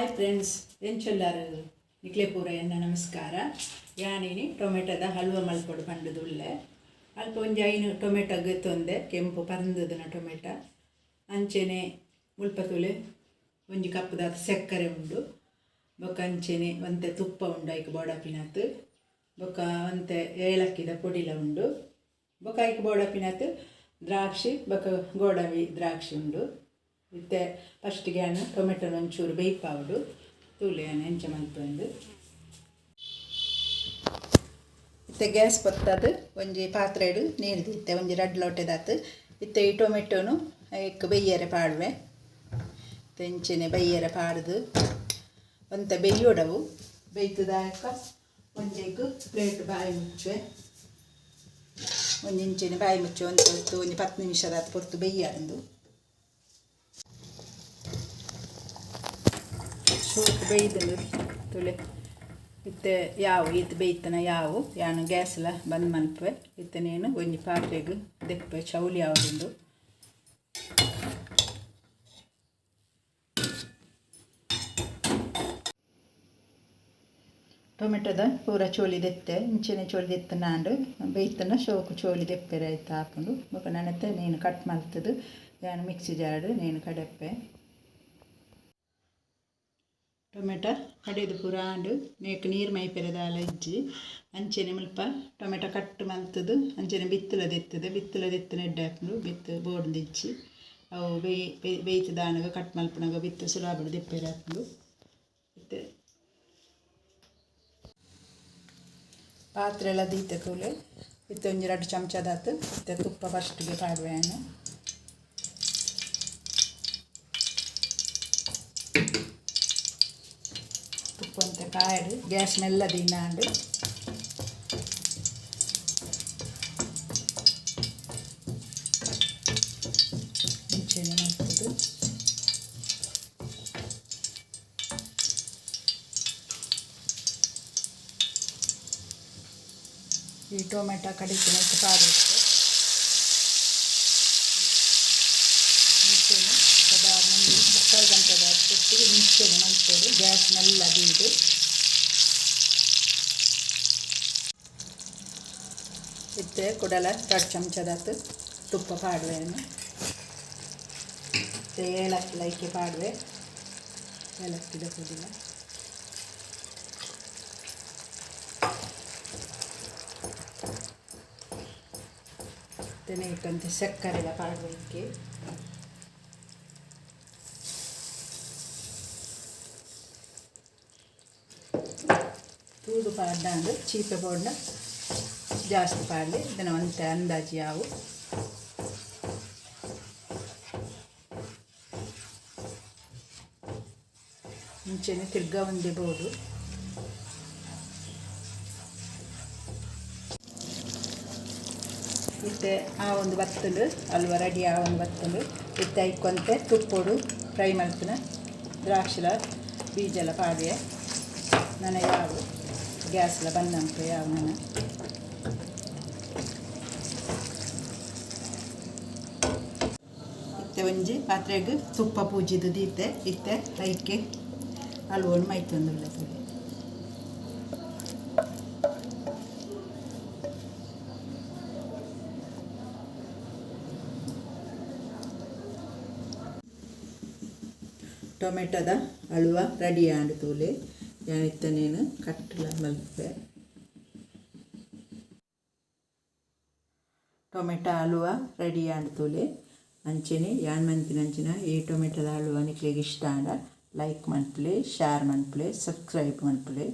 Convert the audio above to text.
Hi friends, ಎಂಚೊಲ್ಲಾರು ನಿಕ್ಲೆ ಪೂರ ಎನ್ನ ನಮಸ್ಕಾರ. ಯಾನಿನಿ ಟೊಮೆಟೊದ ಹಲ್ವ ಮಲ್ಪೊಡು ಪಂಡುದು ಉಲ್ಲೆ. ಅಲ್ಪ ಒಂಜಿ 5 ಟೊಮೆಟೊ ಗೆತ್ತೊಂದೆ, ಕೆಂಪು ಪರಂದದನ ಟೊಮೆಟೊ. ಅಂಚೆನೆ ಮುಲ್ಪ ತೂಲೆ ಒಂಜಿ ಕಪ್ಪುದಾತ್ ಸಕ್ಕರೆ ಉಂಡು. ಬೊಕ್ಕ ಅಂಚೆನೆ ಒಂತೆ ತುಪ್ಪ ಉಂಡು ಐಕ್ ಬೋಡಾಪಿನಾತ್. ಬೊಕ್ಕ ಒಂತೆ ಏಲಕ್ಕಿದ ಪೊಡಿಲ ಉಂಡು. ಬೊಕ್ಕ ಐಕ್ ಬೋಡಾಪಿನಾತ್ ದ್ರಾಕ್ಷಿ ಬೊಕ್ಕ ಗೋಡಂಬಿ ದ್ರಾಕ್ಷಿ ಉಂಡು. ಇತ್ತೆ ಫಸ್ಟಿಗೆ ಯಾನ್ ಟೊಮೆಟೊನ ಒಂಚೂರು ಬೇಯ್ಪಾವೊಡು. ತೂಲೆ ಯಾನ್ ಎಂಚ ಮಲ್ಪೆಂದು. ಇತ್ತೆ ಗ್ಯಾಸ್ ಪೊತ್ತದು ಒಂಜಿ ಪಾತ್ರೆಡ್ ನೀರು ದೀತೆ, ಒಂಜಿ 2 ಲೋಟೆದಾತ್. ಇತ್ತೆ ಈ ಟೊಮೆಟೊನು ಐಕ್ ಬೇಯ್ಯರೆ ಪಾಡುವೆ. ಇತ್ತೆ ಇಂಚೆನೆ ಬೇಯ್ಯರೆ ಪಾಡ್ದು ಒಂತೆ ಬೇಯ್ಯೋಡವು. ಬೇಯ್ತದಾಯಕ ಒಂಜೆಗ್ ಪ್ಲೇಟ್ ಬಾಯಿ ಮುಚ್ಚುವೆ. ಒಂಜಿ ಇಂಚೆನೆ ಬಾಯಿ ಮುಚ್ಚು ಒಂತೆ ಹೊತ್ತು, ಒಂಜಿ 10 ನಿಮಿಷದಾತ್ ಪೊರ್ತು ಬೇಯ್ಯಾರಂದು. ಶೋಕ್ ಬೇಯ್ದುಂಡು ತುಲೆ. ಇತ್ತೆ ಯಾವು ಈತ್ ಬೇಯ್ತನ ಯಾವು ಯಾನು ಗ್ಯಾಸ್ಲ ಬಂದ್ ಮಲ್ಪುವೆ. ಇತ್ತೆ ನೇನು ಒಂಜಿ ಪಾತ್ರೆಗ್ ದೆಪ್ಪೆ, ಚೌಲಿ ಆವೊಡುಂಡು. ಟೊಮೆಟೊದ ಪೂರ ಚೋಲಿ ದೆತ್ತೆ, ಇಂಚೆನೆ ಚೋಲಿ ದೆತ್ತ ನಾಂಡು ಬೇಯ್ತನ ಶೋಕು ಚೋಲಿ ದೆಪ್ಪೆರೆ ಆಯ್ತು ಆಪುಂಡು. ಬೊಕ್ಕ ನನತ್ತೆ ನೇನು ಕಟ್ ಮಲ್ತದು ಯಾನು ಮಿಕ್ಸಿ ಜಾರ್ಡ್ ನೇನು ಕಡೆಪ್ಪೆ. ಟೊಮೆಟೊ ಕಡೆದು ಪೂರ ಆಂಡು, ನೇಕ್ ನೀರು ಮೈಪೆರೆ ದಾಲ ಇಜ್ಜಿ. ಅಂಚೆನೆ ಮುಲ್ಪ ಟೊಮೆಟೊ ಕಟ್ ಮಲ್ತದು ಅಂಚೆನೆ ಬಿತ್ತುಲ ದೆತ್ತದು, ಬಿತ್ತುಲ ದೆತ್ತನ ಎಡ್ಡೆ ಆಪುಂಡು. ಬಿತ್ತು ಬೋಡ್ದಿಜ್ಜಿ, ಅವು ಬೇಯ್ತದಾನಗ ಕಟ್ ಮಲ್ಪುನಗ ಬಿತ್ತು ಸುಲಭಡ್ ದೆಪ್ಪೆರೆ ಆಪುಂಡು. ಇತ್ತೆ ಪಾತ್ರೆ ಎಲ್ಲ ದೀತೆ ತೂಲೆ. ಇತ್ತೆ ಒಂಜಿ 2 ಚಮಚದಾತು ಇತ್ತೆ ತುಪ್ಪ ಫಸ್ಟಿಗೆ ಪಾಡುವೆ ಯಾನು. ತುಪ್ಪ ಒಂತೆ ಕಾಯಡು, ಗ್ಯಾಸ್ ಮೆಲ್ಲ ದೀನಾಂಡು. ಇಂಚೆನೆ ಮಲ್ತದು ಈ ಟೊಮೆಟೊ ಕಡಿತಿನ ಪಾಡ್ಬೇಕು. ಇಂಚೆನೆ ಸಾಧಾರಣ ಒಂದು 3/4 ಗಂಟೆದ ಹೊತ್ತಿಗೆ ಇಂಚೆನೆ ಮಲ್ಪೊಡು, ಗ್ಯಾಸ್ ಮೆಲ್ಲ ದೀದು. ಇತ್ತೆ ಕುಡಲ 2 ಚಮಚದಾತು ತುಪ್ಪ ಪಾಡುವೆ. ಇತ್ತೆ ಏಲಕ್ಕಿ ಲೈಕೆ ಪಾಡುವೆ, ಏಲಕ್ಕಿದ ಪೊಡಿಲ. ಇತ್ತೆ ಸಕ್ಕರೆಲ ಪಾಡುವೆ. ತೂದು ಪಾಡ್ದಾಂಡು ಚೀಪೆ ಬೋಡ್ನ ಜಾಸ್ತಿ ಪಾಡಲಿ, ಇದನ್ನು ಒಂತೆ ಅಂದಾಜು ಯಾವು. ಮುಂಚೆನೆ ತಿರ್ಗಾ ಒಂದೇ ಬೋಡು. ಇತ್ತೆ ಆ ಒಂದು ಬತ್ತುಂಡು ಹಲ್ವ ರೆಡಿ, ಆ ಒಂದು ಬತ್ತುಂಡು. ಇತ್ತೆ ಐಕೊಂತೆ ತುಪ್ಪೊಡು ಫ್ರೈ ಮಲ್ಪುನ ದ್ರಾಕ್ಷಿಲ ಬೀಜಲ ಪಾಡುವೆ. ನನ ಯಾವು ಗ್ಯಾಸ್ಲ ಬಂದಂಪು ಯಾವು ನನ. ಇತ್ತೆ ಒಂಜಿ ಪಾತ್ರೆಗ್ ತುಪ್ಪ ಪೂಜಿದು ದೀತೆ. ಇತ್ತೆ ಐಕೆ ಹಲ್ವನು ಮೈತೊಂದುಲ್ಲ ತೂಲೆ. ಟೊಮೆಟೊದ ಹಲ್ವ ರೆಡಿ ಆಂಡ್ ತೂಲೆ. ಯಾನ್ ಇತ್ತೆ ನೇನು ಕಟ್ಟುಲ ಮಲ್ಪೆ. ಟೊಮೆಟೊ ಹಲ್ವ ರೆಡಿ ಆಂಡ್ ತೂಲೆ. ಅಂಚೆನೆ ಯಾನ್ ಮಂತಿನ ಅಂಚಿನ ಈ ಟೊಮೆಟೊದ ಹಲ್ವ ನಿಕ್ಲೆಗ್ ಇಷ್ಟ ಆಂಡ ಲೈಕ್ ಮನ್ಪುಲೆ, ಶೇರ್ ಮನ್ಪುಲೆ, ಸಬ್ಸ್ಕ್ರೈಬ್ ಮನ್ಪುಲೆ.